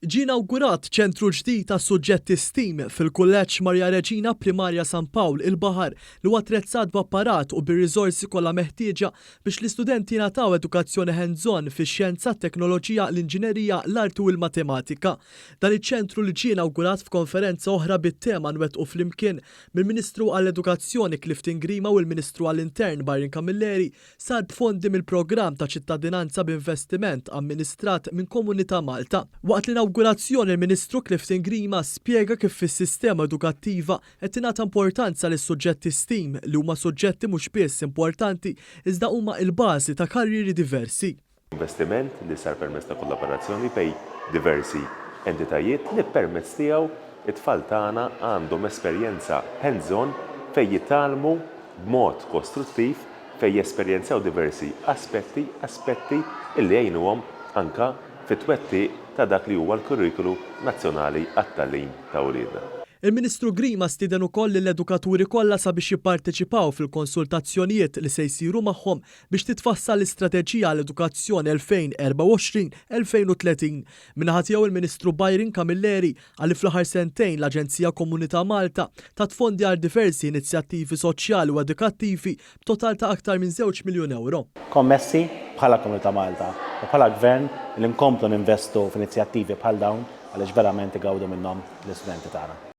Ġie inawgurat ċentru ġdid għas-suġġetti STEAM fil-Kulleġġ Maria Reġina Primarja San Pawl il-Baħar li huwa attrezzat b'apparat u bir-riżorsi kollha meħtieġa biex l-istudenti jingħataw edukazzjoni hands-on fix-xjenza, t-teknoloġija, l-inġinerija, l-arti u l-matematika. Dan iċ-ċentru li ġie inawgurat f'konferenza oħra bit-tema Nwettqu Flimkien mill-Ministru għall-Edukazzjoni Clifton Grima u l-Ministru għall-Intern Byron Camilleri sar b'fondi mill-Programm ta' Ċittadinanza b'Investiment amministrat minn Komunità Malta. Waqt l-inawgurazzjoni l-Ministru Clifton Grima spjega kif fis-sistema edukattiva qed tingħata importanza lis-suġġetti STEAM li huma suġġetti mhux biss importanti iżda huma l-bażi ta' karrieri diversi. Investiment li sar permezz ta' kollaborazzjoni bejn diversi entitajiet li permezz tiegħu t-tfal tagħna għandhom esperjenza hands-on fejn jitgħallmu b'mod kostruttiv fejn jesperjenzaw diversi aspetti, aspetti illi jgħinuhom anke fit-twettiq ta' dak li huwa l-kurrikulu nazzjonali għat-tagħlim ta' uliedna. Il-Ministru Grima stieden ukoll lill-edukaturi kollha sabiex jipparteċipaw fil-konsultazzjonijiet li se jsiru magħhom biex titfassal l-Istrateġija għall-Edukazzjoni 2024, 2030. Min-naħa tiegħu il-Ministru Byron Camilleri Qal li fl-aħħar sentejn l-Aġenzija Komunità Malta tat fondi għal diversi inizjattivi soċjali u edukattivi b'total ta' aktar minn żewġ miljun ewro. Kommessi bħala Komunità Malta u bħala Gvern li nkomplu ninvestu f'inizjattivi bħal dawn għaliex verament igawdu minnhom l-istudenti tagħna.